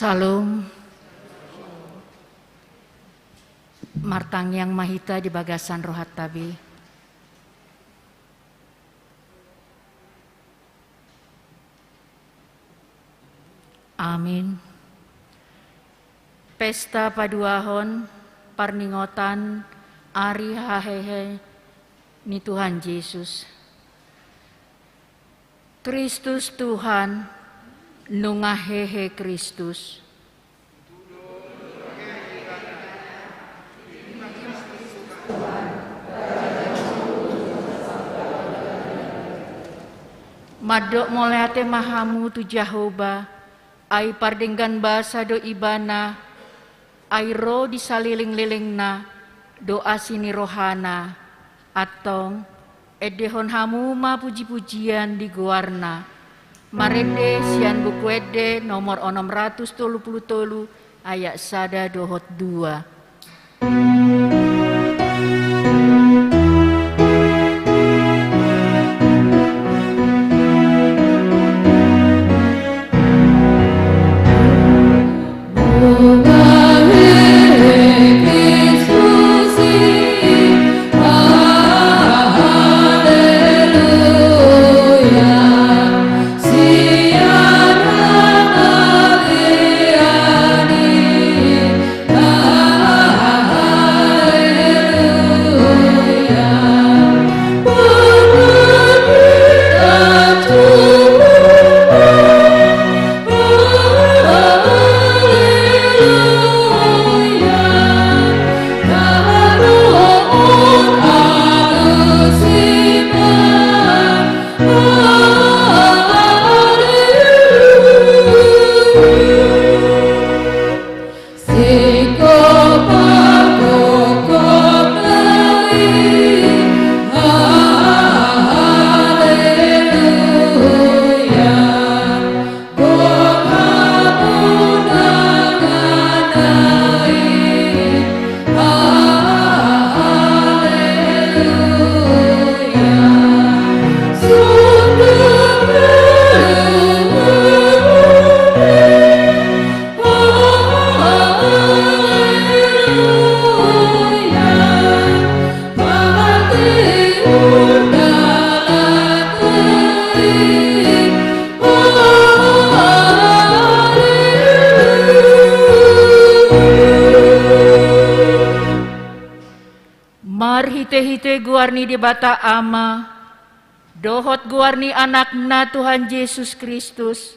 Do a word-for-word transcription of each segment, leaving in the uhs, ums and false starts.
Syalom. Martangiang ma hita di bagasan rohanta be. Amin. Pesta paduahon parningotan ari hahehe ni Tuhan Jesus. Kristus Tuhan, nunga hehe Kristus. Mandok mauliate ma hamu tu Jahowa, ai pardenggan basa do Ibana, ai ro di salelenglelengna do asi ni rohana. Antong, endehon hamu ma pujipujian di goarna. Marende sian Buku Ende nomor onom ratus tolu pulu tolu, ayat sada dohot dua. Marhitehite goar ni Debata Ama, dohot goar ni Anakna Tuhan Jesus Kristus,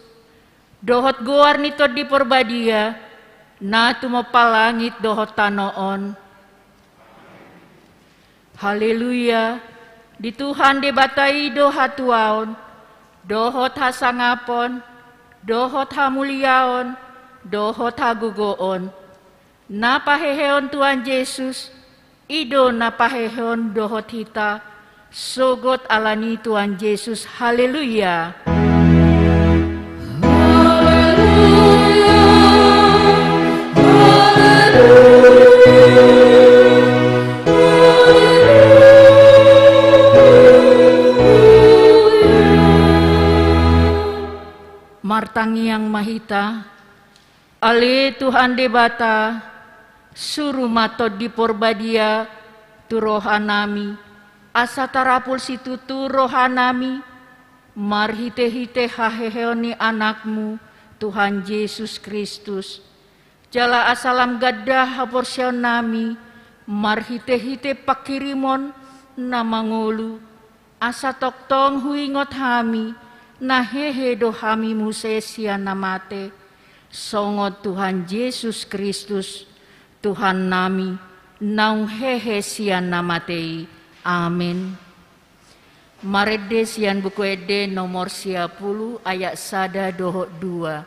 dohot goar ni Tondi Porbadia, na tumompa langit dohot tano on. Haleluya! Di Tuhan Debata i do hatuaon, dohot hasangapon, dohot hamuliaon, dohot hagogoon. Na paheheon Tuhan Jesus, i do na paheheon dohot hita, sogot ala ni Tuhan Jesus. Haleluya! Martangiang ma hita. Ale Tuhan Debata, suru ma Tondi Porbadia tu rohanami, asa tarapul situtu rohanami, marhitehite haheheon ni Anakmu, Tuhan Jesus Kristus. Jala asa lam ganda haporseaonnami, marhitehite panghirimon na mangolu, asa tongtong huingot hami, na hehe do hami muse sian na mate, songon Tuhan Jesus Kristus, Tuhannami, naung hehe sian na mate i. Amen. Marende sian Buku Ende nomor sia pulu ayat sada dohot dua.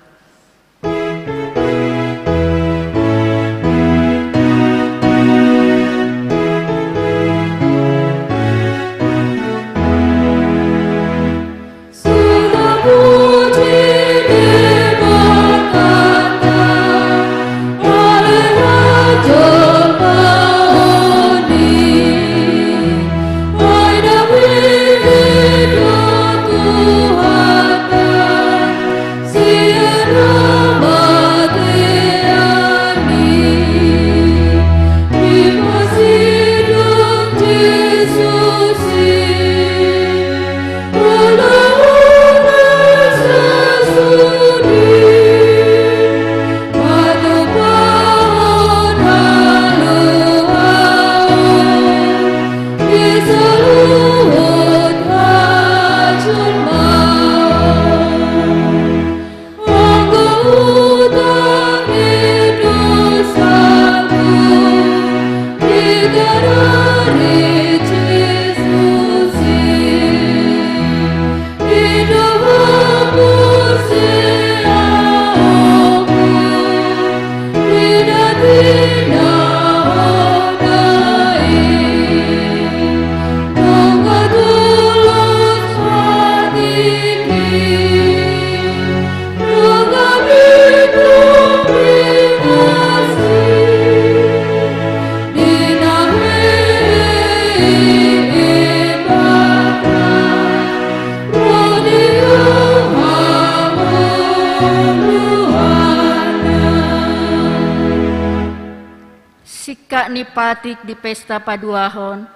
Singkat ni patik di pesta paduahon,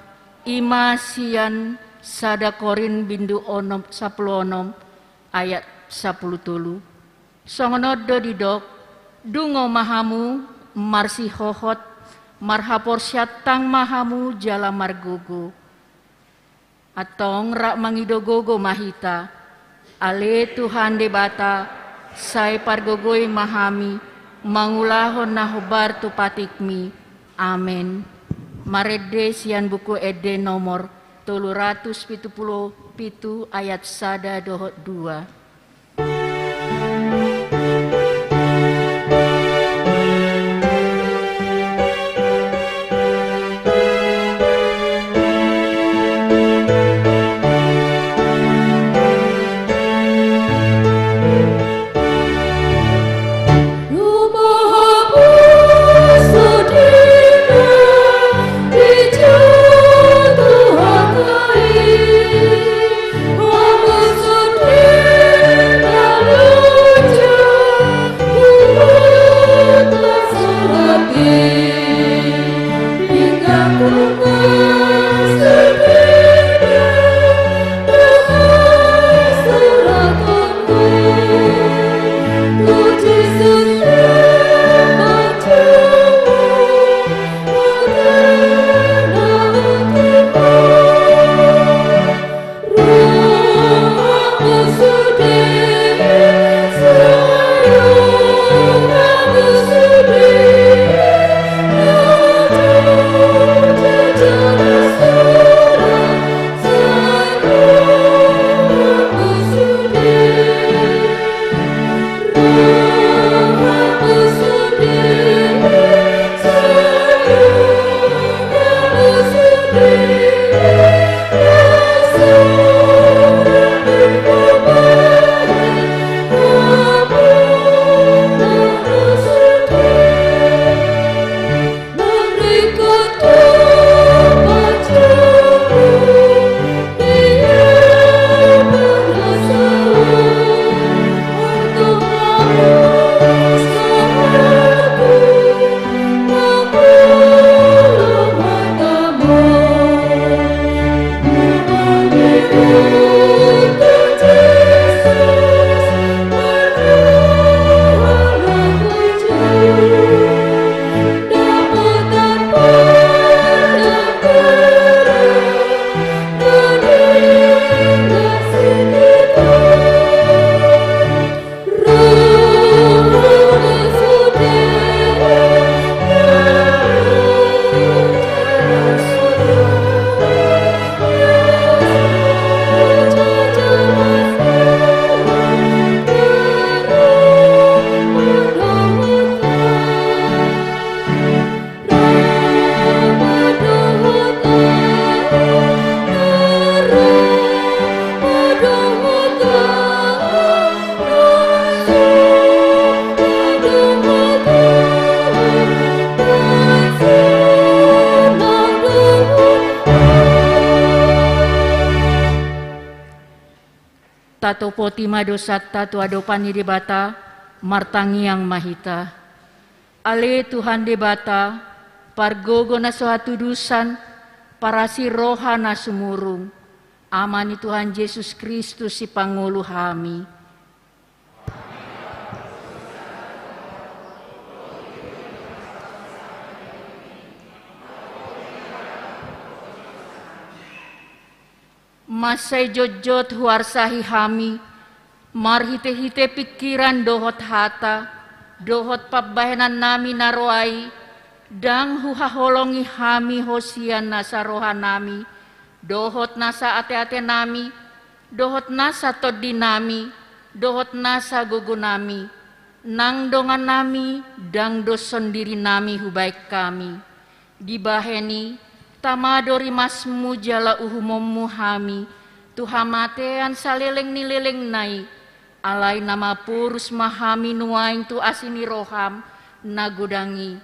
i ma sian sada Korint bindu onom, sapulu onom, ayat sapulu tolu. Songon on do didok, dungo ma hamu, marsihohot, marhaporseantang ma hamu jala margogo. Antong rap mangido gogo ma hita, ale Tuhan Debata, sai pargogoi ma hami, mangulahon na hombar tu patikmi. Amen. Marende sian Buku Ende nomor tolu ratus pitu pulu pitu ayat sada dohot dua. Tatopoti ma dosanta tu adopan ni Debata, martangiang ma hita. Ale Tuhan Debata, pargogo na so hatudosan, parasi roha na sumurung, Ama ni Tuhan Jesus Kristus sipangolu hami. Mansai jotjot huarsahi hami, marhitehite pingkiran dohot hata, dohot pambahenannami na roa i, ndang huhaholongi hami ho sian nasa rohanami, dohot nasa ateatenami, dohot nasa tondinami, dohot nasa gogonami, nang dongannami, ndang doshon dirinami hubahen hami. Dibahen i, tama do rimasmu jala uhumonmu hami tu hamatean saleleng ni lelengna i, alai na maporus ma hami nuaeng tu asi ni roham na godang i,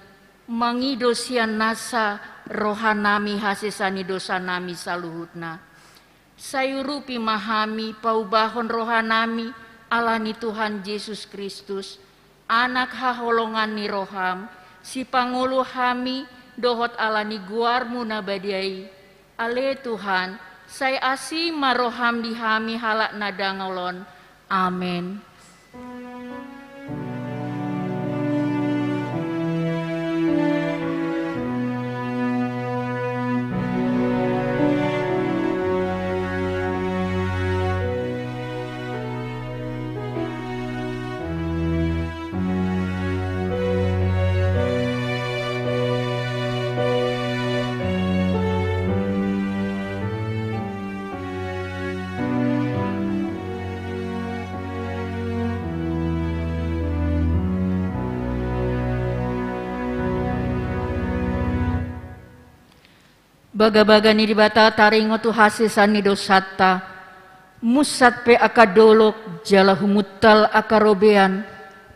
mangido sian nasa rohanami hasesa ni dosanami saluhutna. Sai urupi ma hami paubahon rohanami ala ni Tuhan Jesus Kristus, Anak haholongan ni roham, sipangolu hami dohot ala ni goarmu na badia i. Ale Tuhan, sai asi ma roham di hami halak na dangol on. Amen. Bagabaga ni Debata taringot tu hasesaan ni dosanta, munsat pe angka dolok jala humuntal angka robean,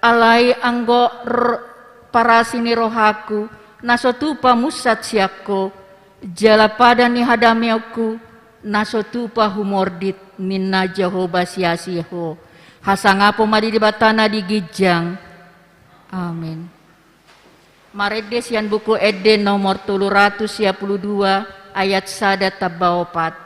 alai anggo r-, parasi ni rohangku, na so tupa munsat sian Ho, jala padan ni hadameonku, na so tupa humordit, ninna Jahowa siasi Ho. Hasangapon ma di Debata na di ginjang. Amen. Marende sian Buku Ende nomor tolu ratus sia pulu dua, ayat sada tamba opat.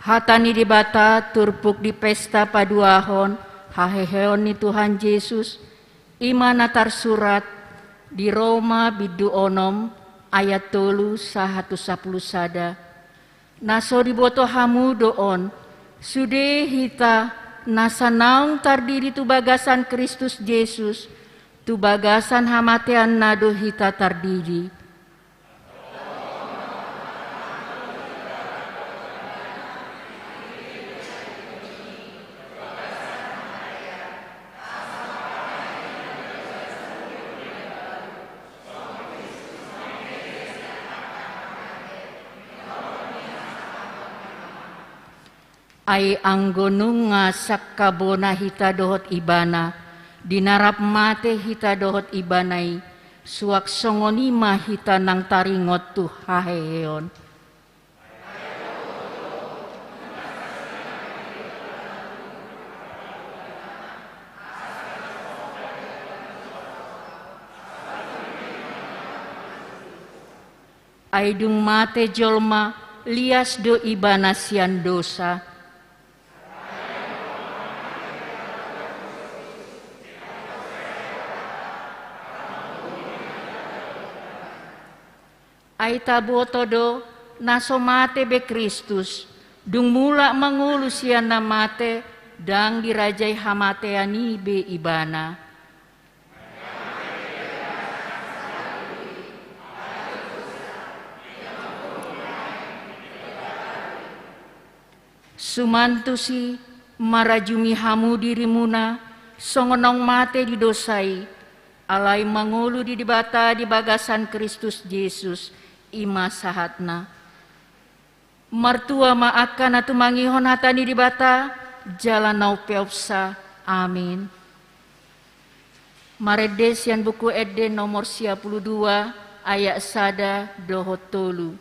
Hata ni Debata turpuk di pesta paduahon haheheon ni Tuhan Jesus, i ma na tarsurat di Roma bindu onom ayat tolu sahat tu sapulu sada. Na so diboto hamu do on, Sude hita, nasa naung tardidi tu bagasan Kristus Jesus, tu bagasan hamateanna do hita tardidi. Ai anggo nunga sangkabona hita dohot Ibana, dinarap mate hita dohot Ibana i, suang songon i ma hita nang taringot tu haheheon. Ai dung mate jolma, lias do ibana sian dosa. Ai taboto do, na so mate be Kristus, dung mulak mangolu sian na mate, ndang dirajai hamatean i be ibana. Suman tusi, marajumi hamu dirimuna, songon naung mate di dosa i, alai mangolu di Debata di bagasan Kristus Jesus, i ma sahatna. Martua ma angka na tumangihon hata ni Debata, jala na umpeopsa. Amin. Marende sian Buku Ende nomor sia pulu dua, ayat sada dohot tolu.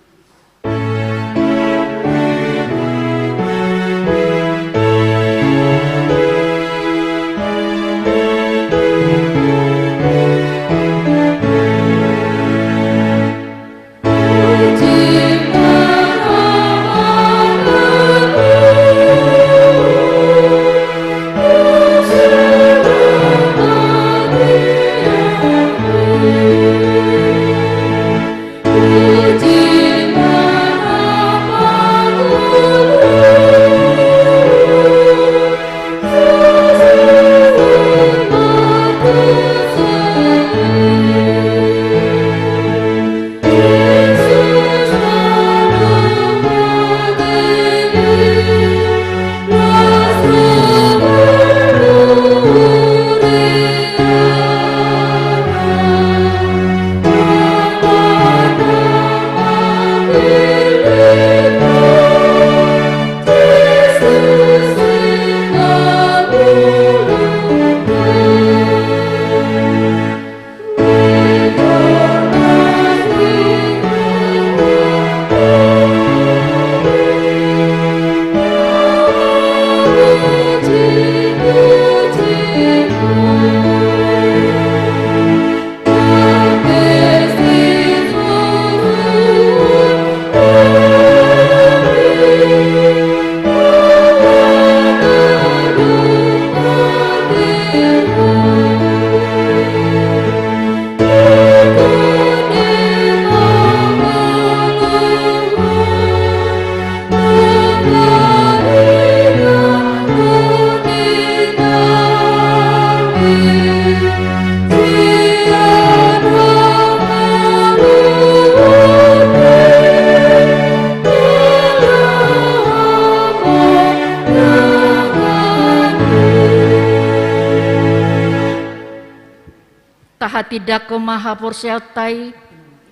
Tahatindangkon ma haporseaonta i,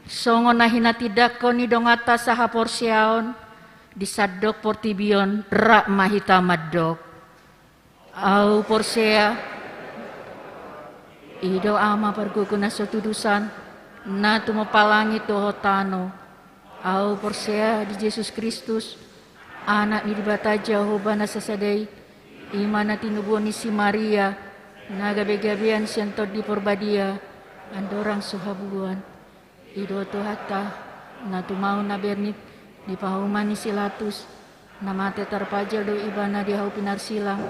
songon na hinatindangkon ni donganta sahaporseaon di sandok portibi on. Rap ma hita mandok. Ahu porsea, i do Ama pargogo na so tudosan, na tumompa langit dohot tano. Ahu porsea di Jesus Kristus, Anak ni Debata Jahowa na sasada i, i ma na tinubuan ni si Maria, na gabegabean sian Tondi Porbadia, andorang so habuan. I do Tuhanta, na tumaon na bernit di pahuman ni si Latus, na mate tarpajal do ibana di hau pinarsilang,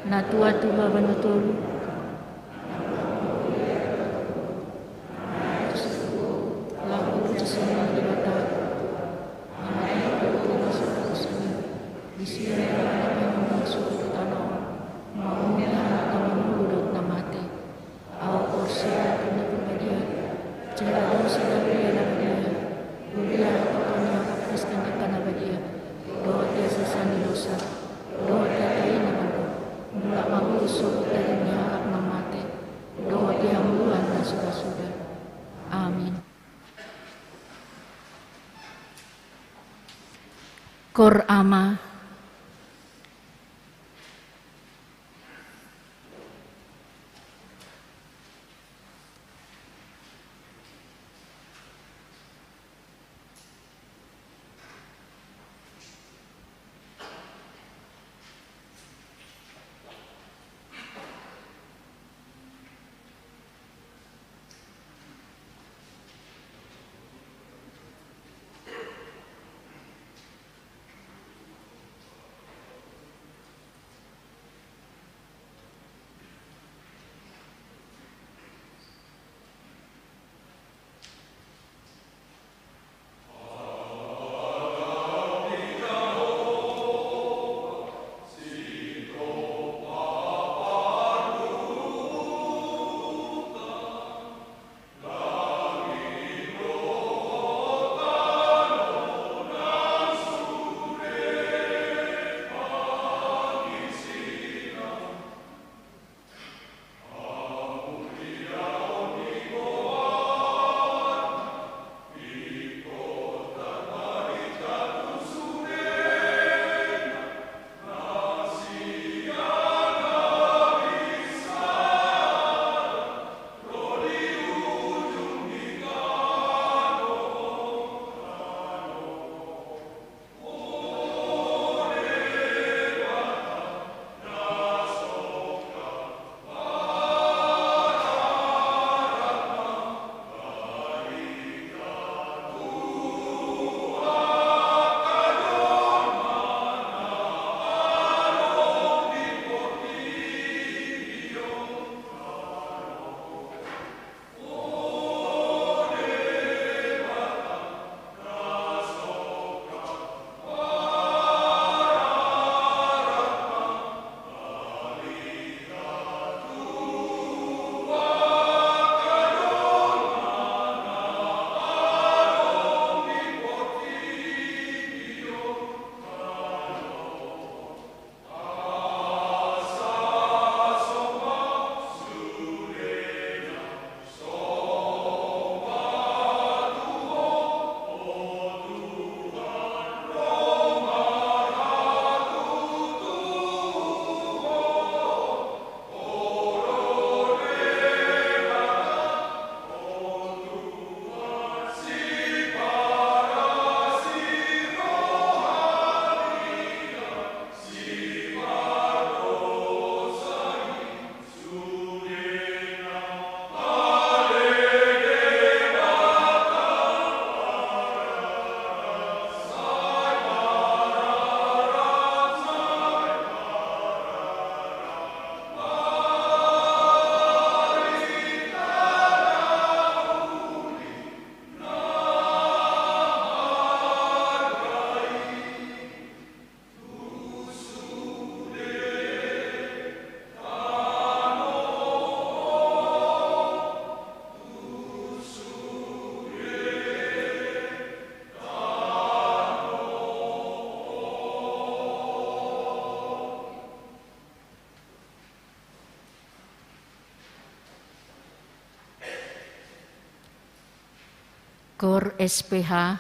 na tuat tu baba na tolu. Laho tu sisina Debata. Di si Selalu sidang dia na badia, huria hatopan ni angka Kristen angka na badia, dohot dia sesa ni dosa, dohot dia taina mando, mulak mangulus sohut taringi halak na mate, dohot dia hamburuan na suda-suda. Amin. Kor Ama. Kor S P H.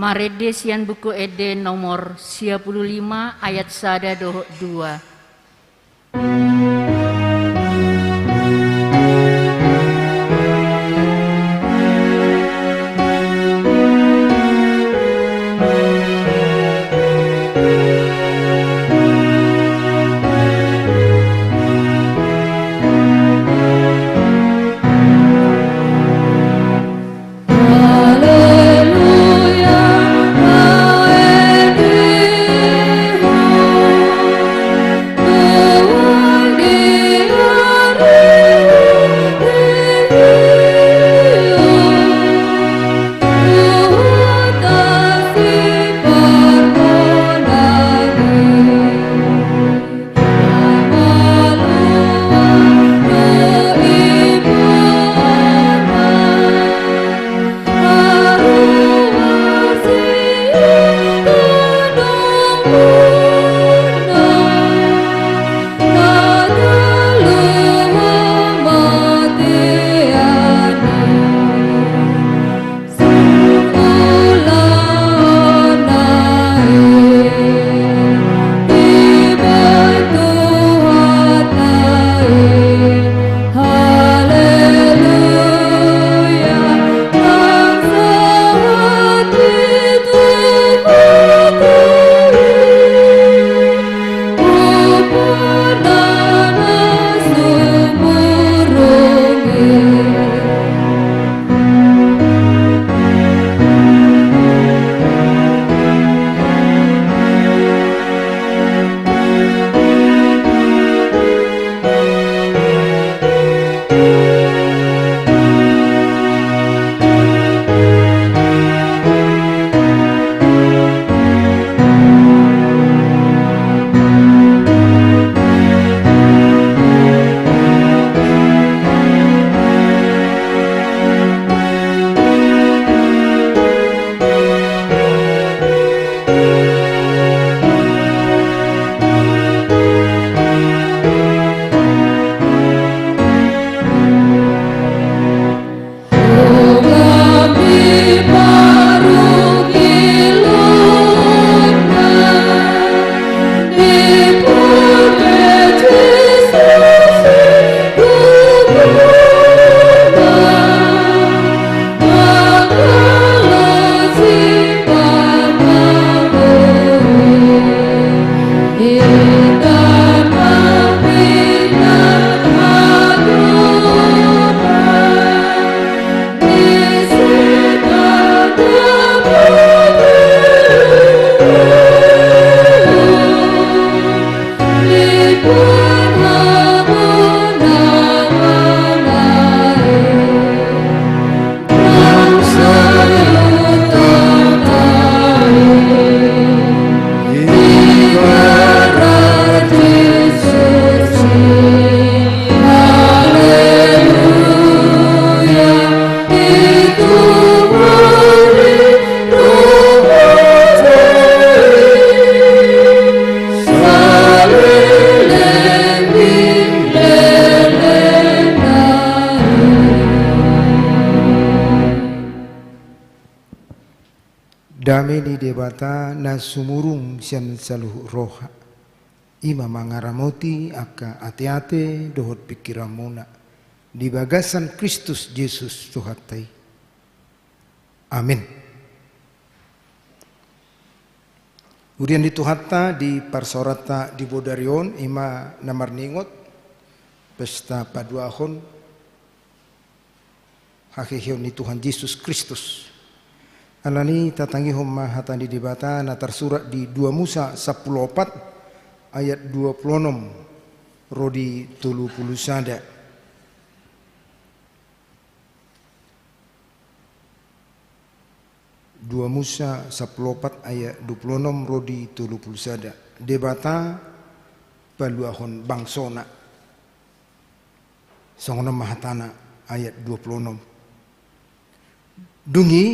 Marende sian Buku Ende nomor sia pulu lima, ayat sada dohot dua. Ni Debata na sumurung sian saluhut roha, i ma mangaramoti angka ateate dohot pingkiranmuna di bagasan Kristus Jesus Tuhanta i. Amin. Huria ni Tuhanta, di parsaoranta di bodari on, i ma na marningot pesta paduahon haheheon ni Tuhan Jesus Kristus. Alani i tatangihon ma hata ni Debata na tarsurat di dua Musa sampulu opat ayat dua pulu onom ro di tolu pulu sada. Dua Musa sampulu opat ayat dua pulu onom ro di tolu pulu sada. Debata paluahon bangsona. Songon on ma hatana, ayat dua pulu onom. Dung i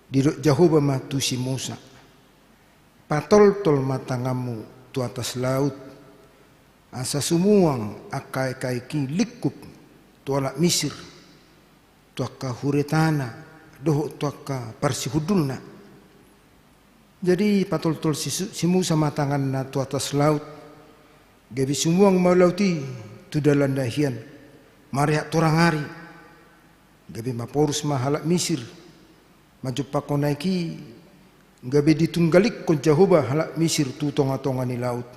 didok Jahowa ma tu si Musa: Patoltol ma tanganmu tu atas laut, asa sumuang angka aek-aek i lingkup tu halak Misir, tu angka huretana dohot tu angka parsihundulna. Jadi patoltol si, si Musa ma tanganna tu atas laut, gabe sumuang ma laut i tu dalanna hian, mareak torang ari. Gabe maporus ma halak Misir manjompakhon aek i, gabe ditunggalikkon Jahowa halak Misir tu tonga-tonga ni laut.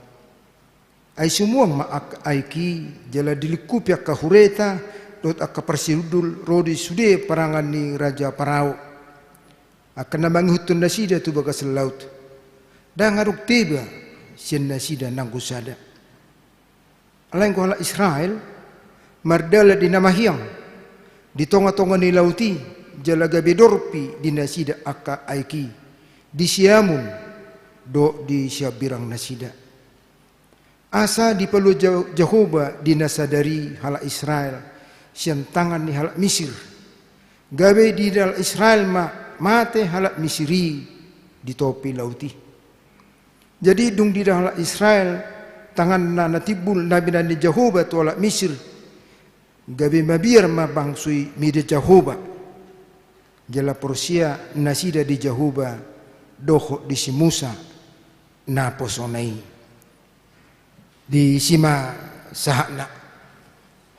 Ai sumuang ma angka aek i, jala dilingkupi angka hureta dohot angka parsihundul ro di sude parangan ni raja Parao, angka na mangihuthon nasida tu bagasan laut. Ndang adong teba sian nasida nanggo sada. Alai anggo halak Israel mardalan di na mahiang di tonga-tonga ni laut i, jala gabe dorpi di nasida angka aek i di siamun dohot di siambirang nasida. Asa dipalua Ja-, Jahowa di na sadari halak Israel sian tangan ni halak Misir. Gabe diida halak Israel ma mate halak Misir i di topi laut i. Jadi dung diida halak Israel tanganna na timbul na binahen ni Jahowa tu halak Misir, gabe mabiar ma bangso i mida Jahowa. Jala porsea nasida di Jahowa dohot di si Musa naposona i. Disi ma sahatna.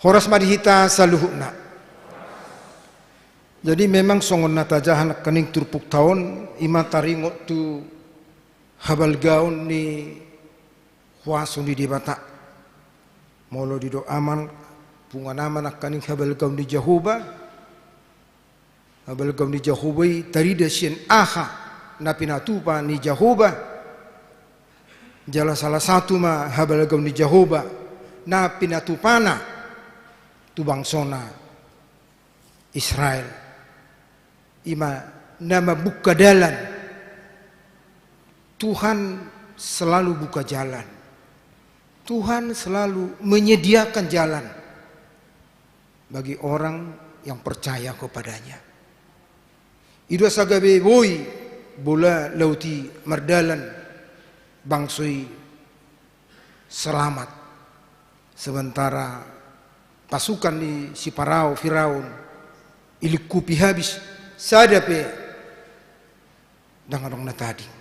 Horas ma di hita saluhutna. Jadi memang songon na tajaha nangkaning turpukta on, i ma taringot tu habalgaon ni huaso ni Debata. Molo didok ama, punguan ama nangkaning habalgaon ni Jahowa, habalgaon ni Jahowa i tarida sian aha na pinatupa ni Jahowa. Jala salah satu ma habalgaon ni Jahowa na pinatupana tu bangsona Israel. I ma na mambuka dalan. Tuhan selalu buka jalan. Tuhan selalu menyediakan jalan bagi orang yang percaya kepada-Nya. I do asa gabe boi bola laut i mardalan, bangso i selamat. Sementara pasukan ni si Parao, Firaun, ilingkupi habis, sada pe ndang adong na tading.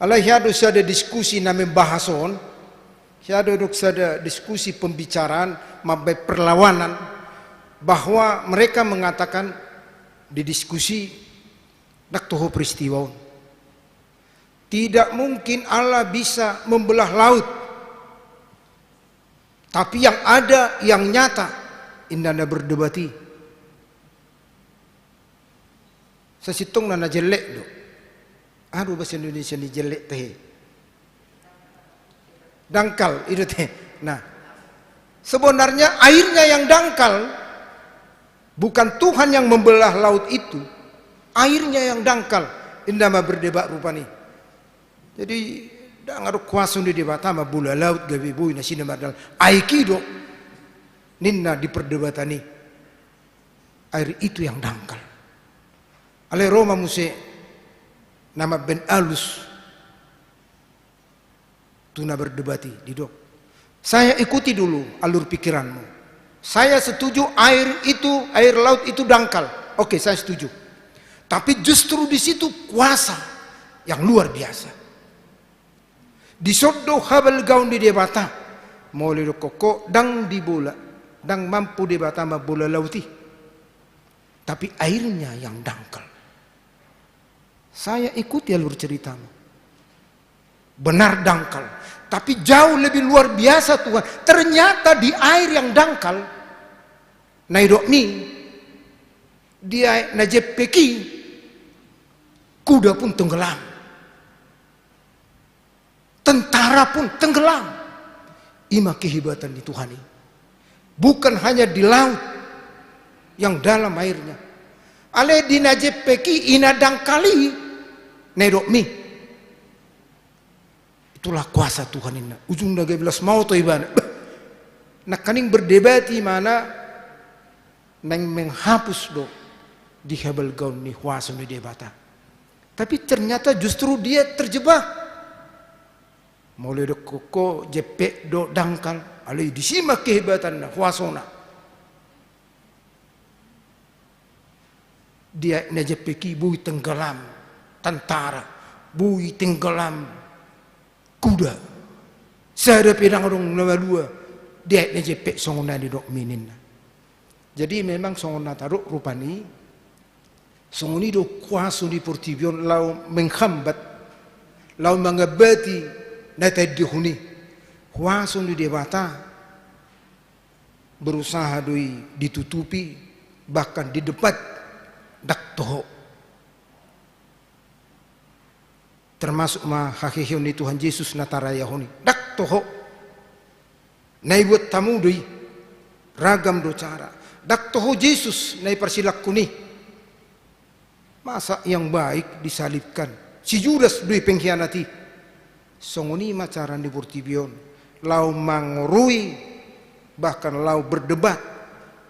Alai hea do sada diskusi na membahas on, hea do dok sada diskusi pembicaraan, mambaen perlawanan, bahwa mereka mengatakan di diskusi, ndang toho peristiwa on. Tidak mungkin Allah bisa membelah laut. Tapi yang ada, yang nyata, inna na berdebat i. Sasintongna na jellek do. Aha do bahasa Indonesia ni jellek tahe? Dangkal, i do tahe. Nah, sebenarnya airnya yang dangkal, bukan Tuhan yang membelah laut itu, airnya yang dangkal, inna ma berdebat rupani. Jadi, ndang adong kuaso ni Debata mambola laut gabe boi nasida mardalan. Aek i do, ninna di perdebatan i. Air itu yang dangkal. Alai ro ma muse na mambaen alus tu na berdebat i, didok: Saya ikuti dulu alur pikiranmu. Saya setuju air itu, air laut itu dangkal. Oke, saya setuju. Tapi justru di situ kuasa yang luar biasa. Dison do habalgaon ni Debata. Molo didokkon ho, ndang dibola, ndang mampu Debata mambola laut i. Tapi airnya yang dangkal. Saya ikuti alur ceritamu. Benar dangkal. Tapi jauh lebih luar biasa, Tuhan. Ternyata di air yang dangkal, na didok mi, di aek na jempek i, kuda pun tenggelam. Tentara pun tenggelam. Ima kehebatan di Tuhan i. Bukan hanya di laut yang dalam airnya. Alai di na jempek i, i na dangkal i, na didok mi. Itulah kuasa Tuhan, ninna. Ujungna gabe las ma oto ibana. Nangkaning berdebat ibana, naeng menghapus do di habalgaon ni huaso ni Debata. Tapi ternyata justru dia terjebak. Molo didokkon ho jempek do dangkal, alai disi ma kehebatanna, huasona. Di aek na jempek i boi tenggelam tentara, boi tenggelam kuda. Sada pe ndang adong na malua di aek na jempek, songon na nidok mi, ninna. Jadi memang songon na tadok rupani, songon i do huaso ni portibi on laho menghambat, laho mangambati na taendehon i. Huaso ni Debata berusaha do i ditutupi, bahkan di debat, ndang toho. Termasuk ma haheheon ni Tuhan Jesus na tarayahon i. Ndang toho. Na dibuat hamu do i. Ragam do cara. Ndang toho Jesus na diparsilangkon i. Masa yang baik disalibkan? Si Judas do i pengkhianat i. Songon i ma cara ni portibi on. Laho mangorui, bahkan laho berdebat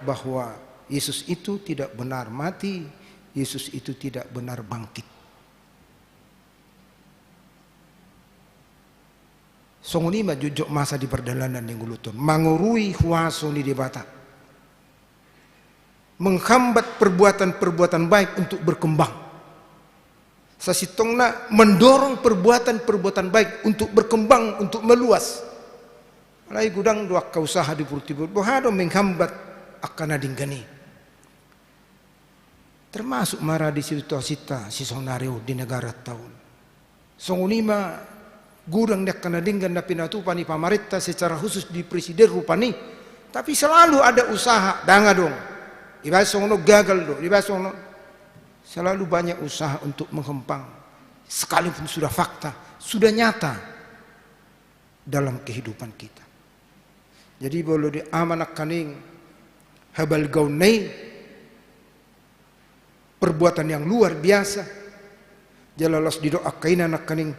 bahwa Yesus itu tidak benar mati, Yesus itu tidak benar bangkit. Songon i ma jotjot masa di pardalanan ni ngoluta on, mangorui huaso ni Debata. Menghambat perbuatan-perbuatan baik untuk berkembang. Sasintongna mendorong perbuatan-perbuatan baik untuk berkembang, untuk meluas. Alai godang do angka usaha di portibi on, boha do menghambat angka na denggan i. Termasuk ma ra di situasita sisaonari on di negaranta on. Songon i ma godang ni angka na denggan na pinatupa ni pamarenta secara khusus di presiden rupani. Tapi selalu ada usaha, ndang adong. Ibaen songon on gagal do, ibaen songon on. Selalu banyak usaha untuk menghempang. Sekalipun sudah fakta, sudah nyata dalam kehidupan kita. Jadi molo di ama nangkaning habalgaonna i, perbuatan yang luar biasa. Jala laos didok angka ina nangkaning,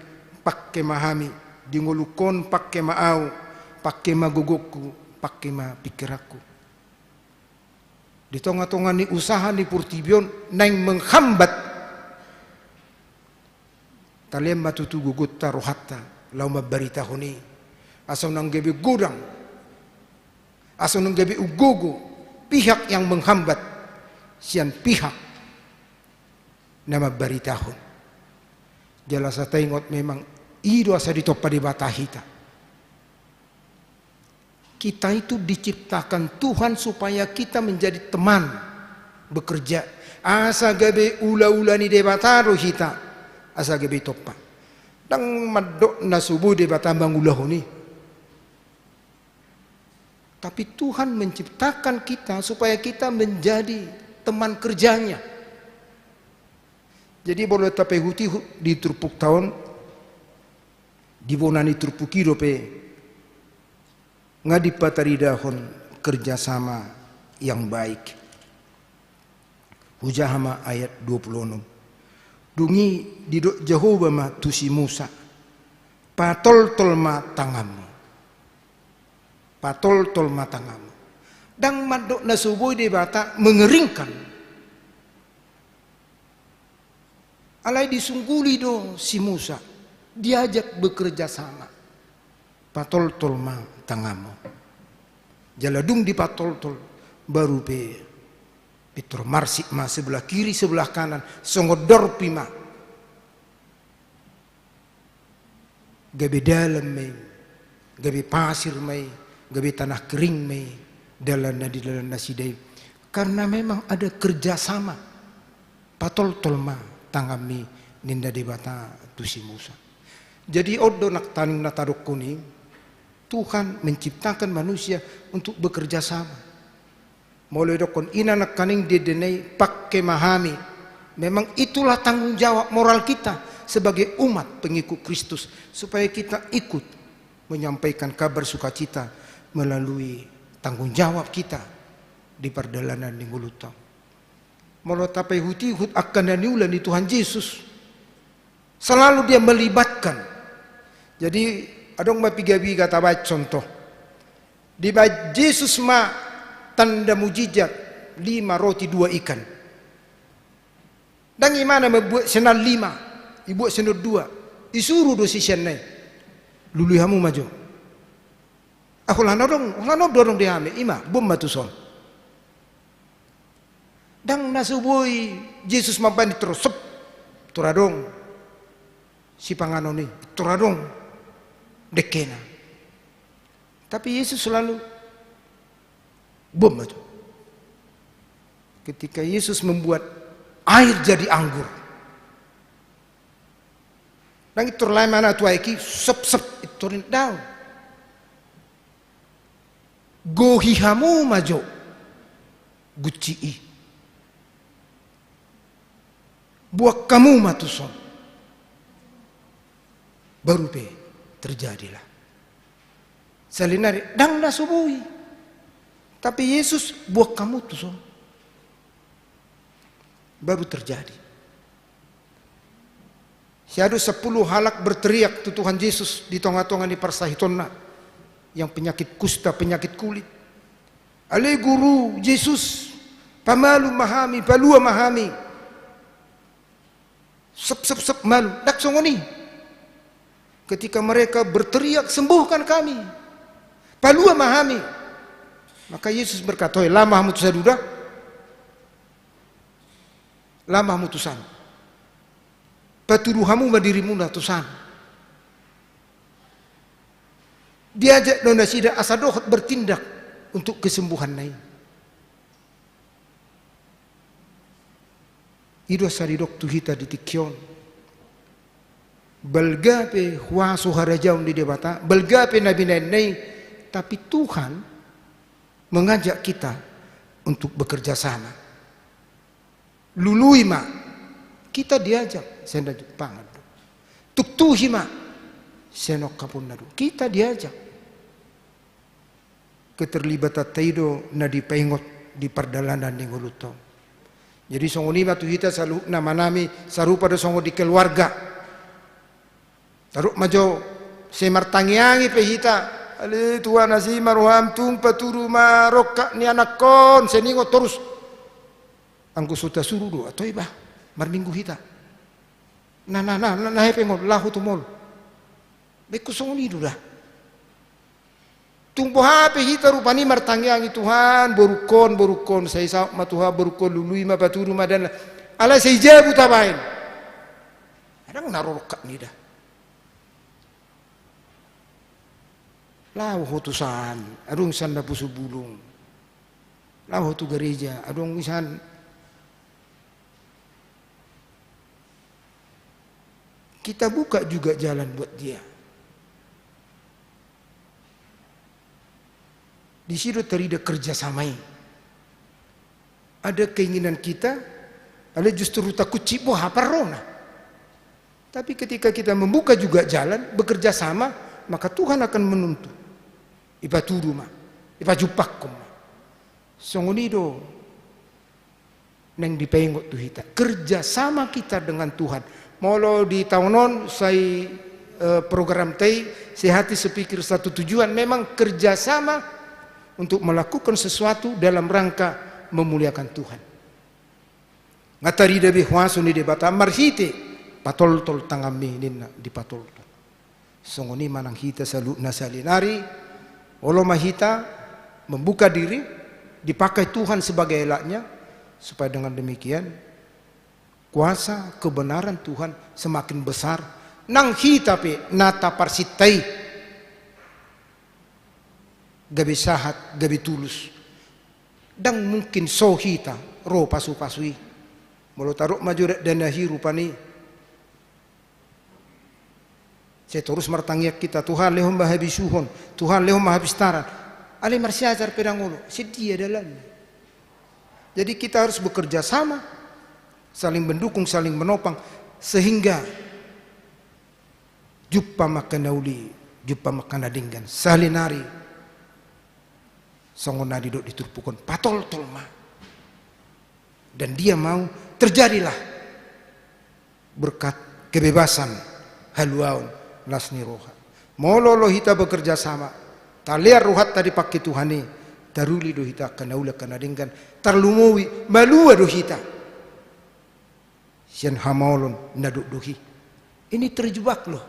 pangke ma hami, di ngolungkon pangke ma au, pangke ma gogongku, pangke ma pingkiranku. Di tonga-tonga ni usaha ni portibi on naeng menghambat. Talean ma tutu gogonta, rohanta, laho mambaritahon i. Asa unang gabe godang, asa unang gabe umgogo pihak yang menghambat sian pihak na mambaritahon. Jala asa taingot memang i do asa ditompa Debata hita. Kita itu diciptakan Tuhan supaya kita menjadi teman bekerja. Asa gabe ula-ula ni Debata do hita, asa gabe ditompa. Ndang mandok na so boi Debata mangulahon i. Tapi Tuhan menciptakan kita supaya kita menjadi teman kerjanya. Jadi molo tapaihut-ihut di turpukta on, di bona ni turpuk i dope nga dipataridahon kerjasama yang baik. Hujaha ma ayat dua puluh enam. Dung i didok Jahowa ma tu si Musa, patoltol ma tanganmu. Patoltol ma tanganmu. Ndang mandok na so boi Debata mengeringkan. Alai disungguli do si Musa, diajak bekerja sama. Patoltol ma tanganmu. Jala dung dipatoltol, baru pe Pintor marsik ma sebelah kiri, sebelah kanan, songon dorpi ma. Gabe dalan ma i, gabe pasir ma i, gabe tanah kering ma i, dalan na di dalan nasida i. Karena memang ada kerjasama. Patoltol ma tanganmi, ninna Debata tu si Musa. Jadi on do nangkaning na tadokkon i, Tuhan menciptakan manusia untuk bekerja sama. Molo didokkon i nangkaning di ende na i, pangke ma hami. Memang itulah tanggung jawab moral kita sebagai umat pengikut Kristus, supaya kita ikut menyampaikan kabar sukacita melalui tanggung jawab kita di pardalanan ni ngolunta. Molo tapaihut-ihut angka na niula ni Tuhan Jesus, selalu dia melibatkan. Jadi, adong ma piga-piga tabaen contoh. Dibaen Jesus ma tanda mujizat, lima roti dua ikan. Ndang ibana mambuat sian na lima, ibuat sian na dua. Isuru do siseanna i. Lului hamu ma jo. Ah, holan adong, holan adong do adong di hami, i ma, boan ma tuson. Ndang na so boi Jesus mambaen, tor sep, tor adong sipanganon i, tor adong dengkena. Tapi Jesus selalu, boan ma jo. Ketika Yesus membuat air jadi anggur, ndang pintor lae ma na tu aek i, sep, sep, pintor i, daong. Gohi hamu ma jo gunci i. Boan hamu ma tuson. Baru pe terjadilah. Salelenari ndang na so boi. Tapi Yesus, boan hamu tuson. Baru terjadi. Sai do sampulu halak berteriak tu Tuhan Jesus di tonga-tonga ni parsahitonna, yang penyakit kusta, penyakit kulit. Ale Guru Jesus, pamalum ma hami, palua ma hami. Sep, sep, sep, malum. Ndang songon i. Ketika mereka berteriak, "Sembuhkan kami, palua ma hami," maka Yesus berkata, "Oi, laho ma hamu tu sada uda. Laho ma hamu tusan. Patudu hamu ma dirimuna tusan." Diajak do nasida asa dohot bertindak untuk kesembuhanna i. I do asa didok tu hita di tingki on. Balga pe huaso harajaon ni Debata, balga pe na binaenna i, tapi Tuhan mengajak kita untuk bekerja sama. Lului ma, kita diajak, sai na jumpangan do. Tuktuhi ma, sai na ongkaponna do. Kita diajak. Keterlibatanta i do na dipaingot di pardalanan ni ngolunta on. Jadi songon i ma tu hita saluhutna, manami, sarupa do songon di keluarga. Tarup ma jo, sai martangiangi pe hita. Ale Tuhan, asi ma roham, tung patudu ma rongkap ni anakkon, sai ningot torus. Anggo so tasuru do, antong i bah, marminggu hita. Na, na, na, na, na, hepeng on, laho tu mall. Baen songon i do da. Tung boha pe hita rupani martangiangi, Tuhan, borungkon, borungkon, sai saut ma Tuhan, borungkon, lului ma, patudu ma, dan alai sai jabu tabaen. Ndang na ro rongkap ni da. Laho ho tusan, adong sian na poso bulung. Laho ho tu gareja, adong sian. Kita buka juga jalan buat dia. Disi do tarida kerjasama i. Ada keinginan kita, ada justru takucik boha parrona. Tapi ketika kita membuka juga jalan, bekerja sama, maka Tuhan akan menuntun. Ipatudu ma, ipajumpangkon ma. Songon i do naeng dipaingot tu hita. Kerja sama kita dengan Tuhan. Molo di taon on sai, eh, programta i, sehati sepikir satu tujuan, memang kerja sama untuk melakukan sesuatu dalam rangka memuliakan Tuhan. Nga tarida be huaso ni Debata marhite patoltol tanganmi ninna dipatoltol. Songon i ma nang hita saluhutna sahali nari, olo ma hita membuka diri, dipakai Tuhan sebagai alatnya, Supaya dengan demikian, kuasa kebenaran Tuhan semakin besar, nang hita pe na taparsinta i gabe sahat, gabe tulus. Ndang mungkin so hita ro pasu-pasu i. Molo taruhon ma jo dakdanak i rupani, sai torus martangiang hita, Tuhan, lehon ma habisuhon, Tuhan, lehon ma hapistaran. Alai marsiajar pe ndang olo, songon dia dalanna. Jadi kita harus bekerja sama, saling mendukung, saling menopang, sehingga jumpa ma angka na uli, jumpa ma angka na denggan. Sahali nari, songon na didok di turpuk on, patoltol ma. Dan dia mau, terjadilah berkat kebebasan, haluaon, las ni roha. Molo olo hita bekerja sama, talean rohanta dipangke Tuhan i, taruli do hita angka na uli, angka na denggan, tarlumobi, malua do hita sian hamaolon na dokdok i. Ini terjebak loh.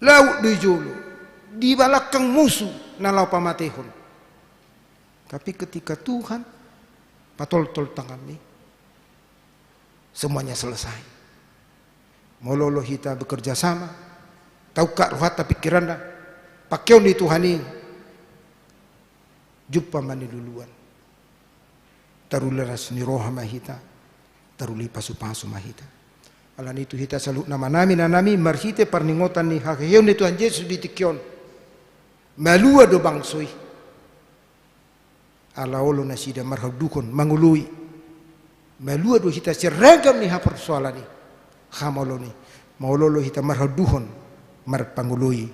Laut do i jolo, di balakang musu na laho pamatehon. Tapi ketika Tuhan patoltol tanganmi, semuanya selesai. Molo olo hita bekerja sama, taungkap rohanta, pingkiranta, pangkeon ni Tuhan i, jumpa ma niluluan. Taruli las ni roha ma hita, taruli pasu-pasu ma hita. Alani i tu hita saluhutna, amanami, inanami, marhite parningotan ni haheheon ni Tuhan Jesus di tingki on, malua do bangso i. Ala olo nasida marhaunduhon mangoloi. Malua do hita sian ragam ni hapersoalan i, hamaolon i. Molo olo hita marhaunduhon marpangoloi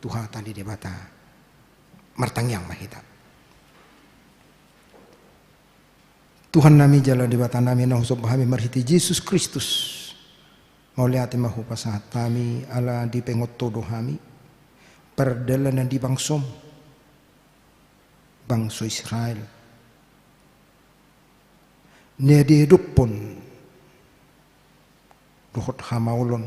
tu hata ni Debata. Martangiang ma hita. Tuhannami jala Debatanami, na husomba hami marhite Jesus Kristus, mauliate ma hupasahat hami ala dipaingot Ho do hami pardalanan ni bangsoM, bangso Israel, na diedophon dohot hamaolon.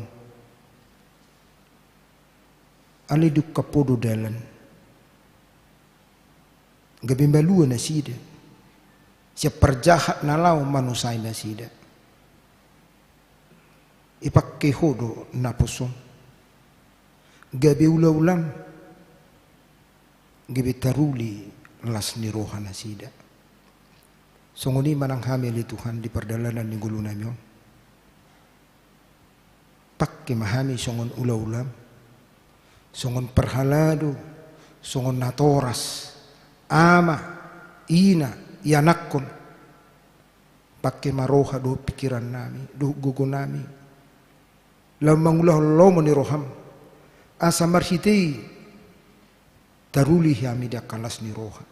Alai diungkap Ho do dalan, gabe malua nasida sian parjahat na laho manusai nasida. Ipangke Ho do naposoM gabe ula-ulaM, gabe taruli las ni roha nasida. Songon i ma nang hami ale Tuhan di pardalanan ni ngolunami on. Pangke ma hami songon ula-ulaM, songon parhalado, songon natoras, ama, ina, ianakhon. Pangke ma roha dohot pingkirannami dohot gogonami, laho mangulahon lomo ni rohaM, asa marhite i taruli hami di angka las ni roha,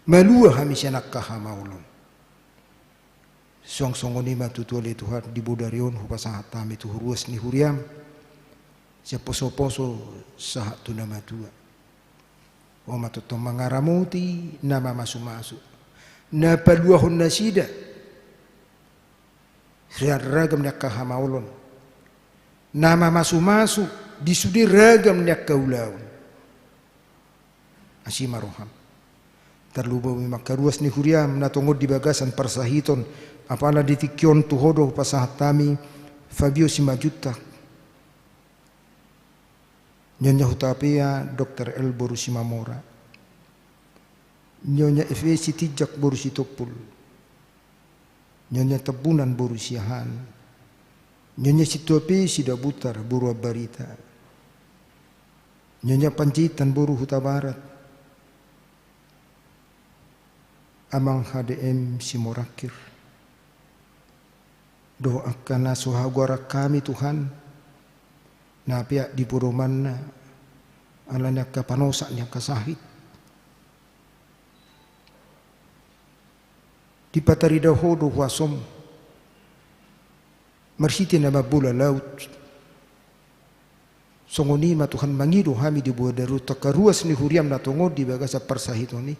malua hami sian angka hamaolon. Suang songon i ma tutu ale Tuhan, di bodari on hupasahat hami tu ruas ni huriaM, sian poso-poso sahat tu na matua. Ho ma tongtong mangaramoti na mamasu-masu, na paluahon nasida sian ragam ni angka hamaolon, na mamasu-masu di sude ragam ni angka ulaon. Asi ma rohaM. Tarlumobi ma angka ruas ni huriaM na tongon di bagasan parsahiton, apala di tingki on tu Ho do hupasahat hami Fabio Simanjuntak, Nyonya Hutapea Dokter L boru Simamora, Nyonya Efe Sitinjak boru Sitompul, Nyonya Tambunan boru Siahaan, Nyonya Situape Sidabutar boru Ambarita, Nyonya Panjaitan boru Hutabarat, Amang H D M Simorangkir, dohot angka na so hagoaran hami Tuhan, na peak di podomanna, ala ni angka panosak ni angka sahit. Dipatarida Ho do huasoM marhite na mambola laut. Songon i ma Tuhan mangido hami di bodari on tu angka ruas ni huriaM na tongon di bagasan parsahiton i.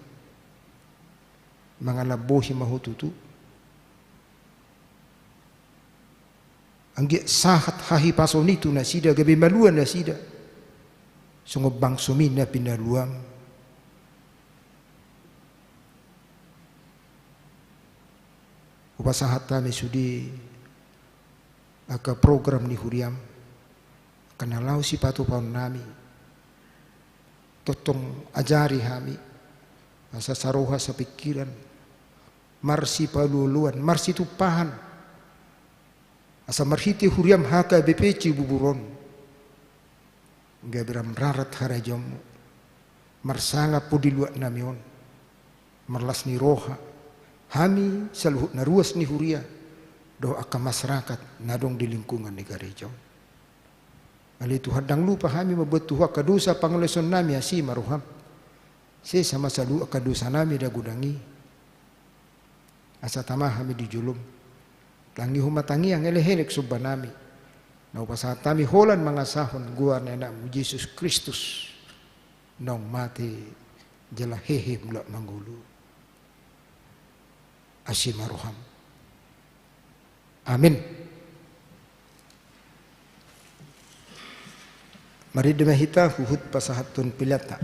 Mangalap bohi ma Ho tutu. Anggiat sahat hahipason i tu nasida, gabe malua nasida songon bangsoMi na pinaluaM. Pasahat hami sude angka program ni huriam, angka na laho sipatupaonnami. Tongtong ajari hami, asa saroha sapingkiran, marsipaolooloan, marsitumpahan, asa marhite huriam H K B P Cibubur on, gabe ram rarat harajaonmu, marsangap ho di luatnami on, marlas ni roha, hami saluhutna ruas ni huria, dohot angka masyarakat na adong di lingkungan ni gareja on. Ale Tuhan, ndang lupa hami mamboan tu Ho angka dosa pangalaosionnami, asi ma roham. Sesa ma saluhut angka dosanami na godang i. Asa tama hami di jolom. Tangihon ma tangiang elek-elek sombanami, na hupasahat hami holan mangasahon goar ni Anakmu Jesus Kristus, naung mate jala hehe mulak mangolu. Asi ma roham. Amin. Marende ma hita huhut pasahathon peleanta.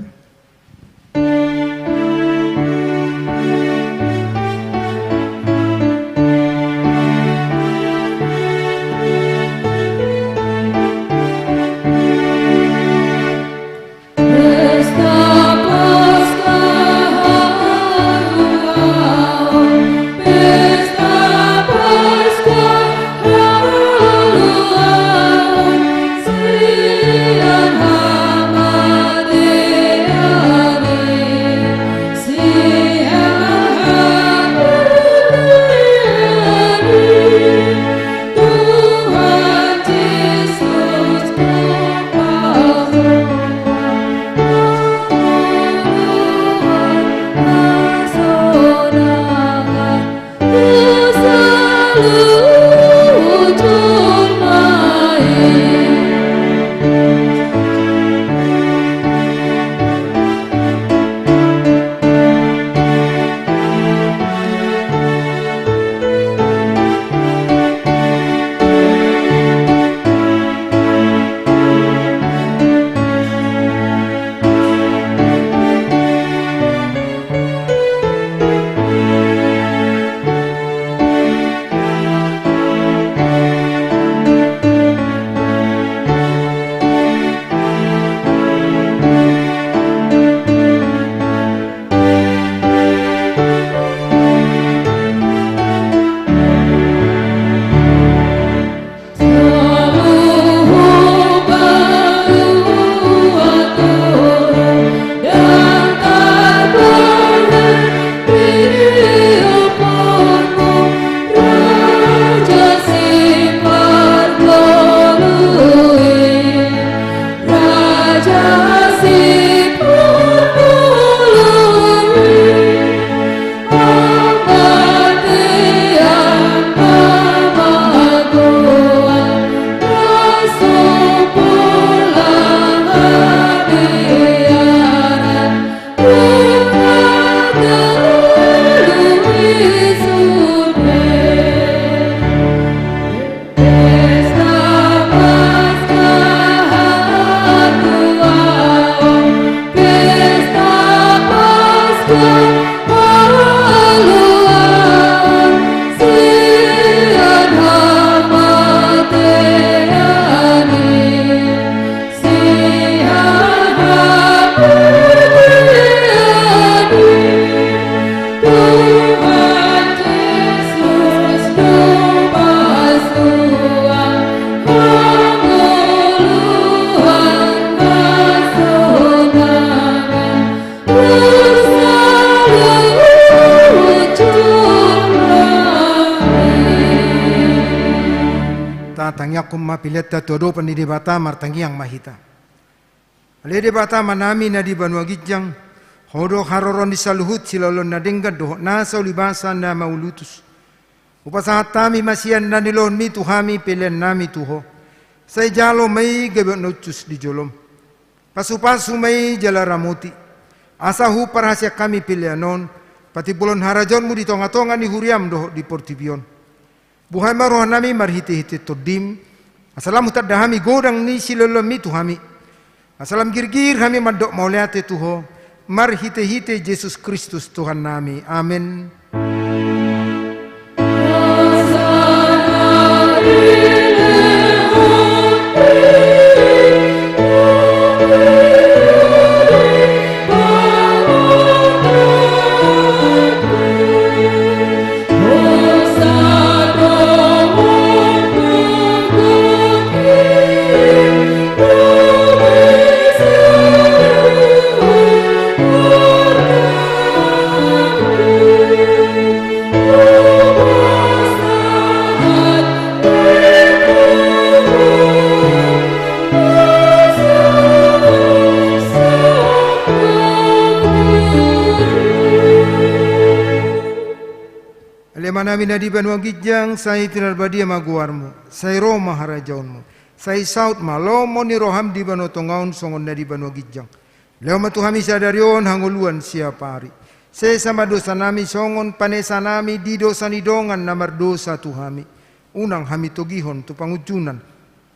Tatangianghon ma peleanta tu adopan ni Debata, martangiang ma hita. Ale Debata Amanami na di banua ginjang, Ho do haroro ni saluhut siloloan na denggan dohot nasa ulibasa na mauliutus. Hupasahat hami ma sian na nilohonMi tu hami peleannami tu Ho. Sai jalo ma i gabe na hushus di jolom. Pasupasu ma i jala ramoti, asa huparhaseang hami pelean on patimbulhon harajaonMu di tongatonga ni huriaM dohot di portibi on. Buhai ma rohanami marhitehite TondiM, asa lam hutanda hami godang ni siloloanMi tu hami, asa lam girgir hami mandok mauliate tu Ho, marhitehite Jesus Kristus Tuhannami. Amen. Amanami na di banua ginjang, sai pinarbadia ma goarmu, sai ro ma harajaonmu, sai saut ma lomo ni roham di banua tonga on songon na di banua ginjang. Lehon ma tu hami sadari on hangoluan siapari. Sesa ma dosanami songon panesanami di dosa ni dongan na mardosa tu hami. Unang hami togihon tu pangunjunan.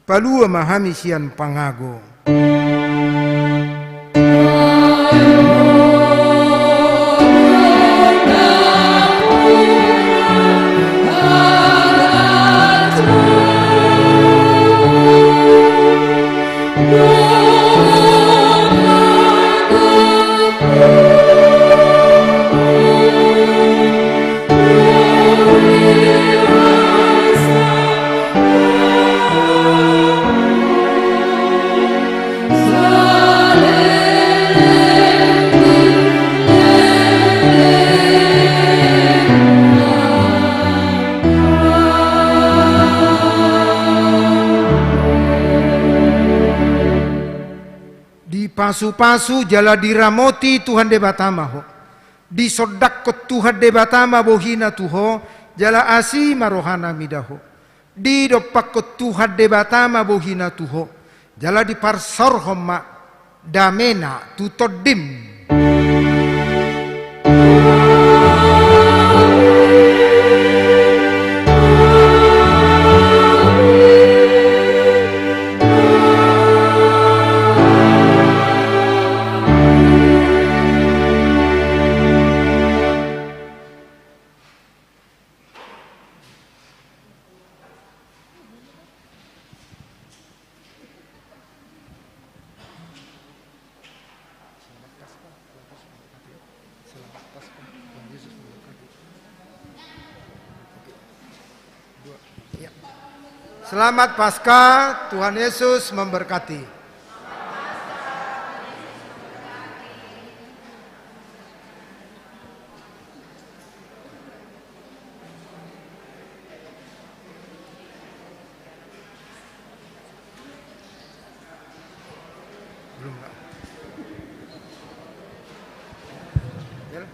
Palua ma hami sian pangago. Dipasupasu jala diramoti Tuhan Debata ma ho. Disondangkon Tuhan Debata ma bohina tu ho, jala asi ma rohana mida ho. Didompakkon Tuhan Debata ma bohina tu ho, jala diparsaorhon ma damena tu tondim. Selamat Paskah, Tuhan Yesus memberkati. Belum, Pak. Bel.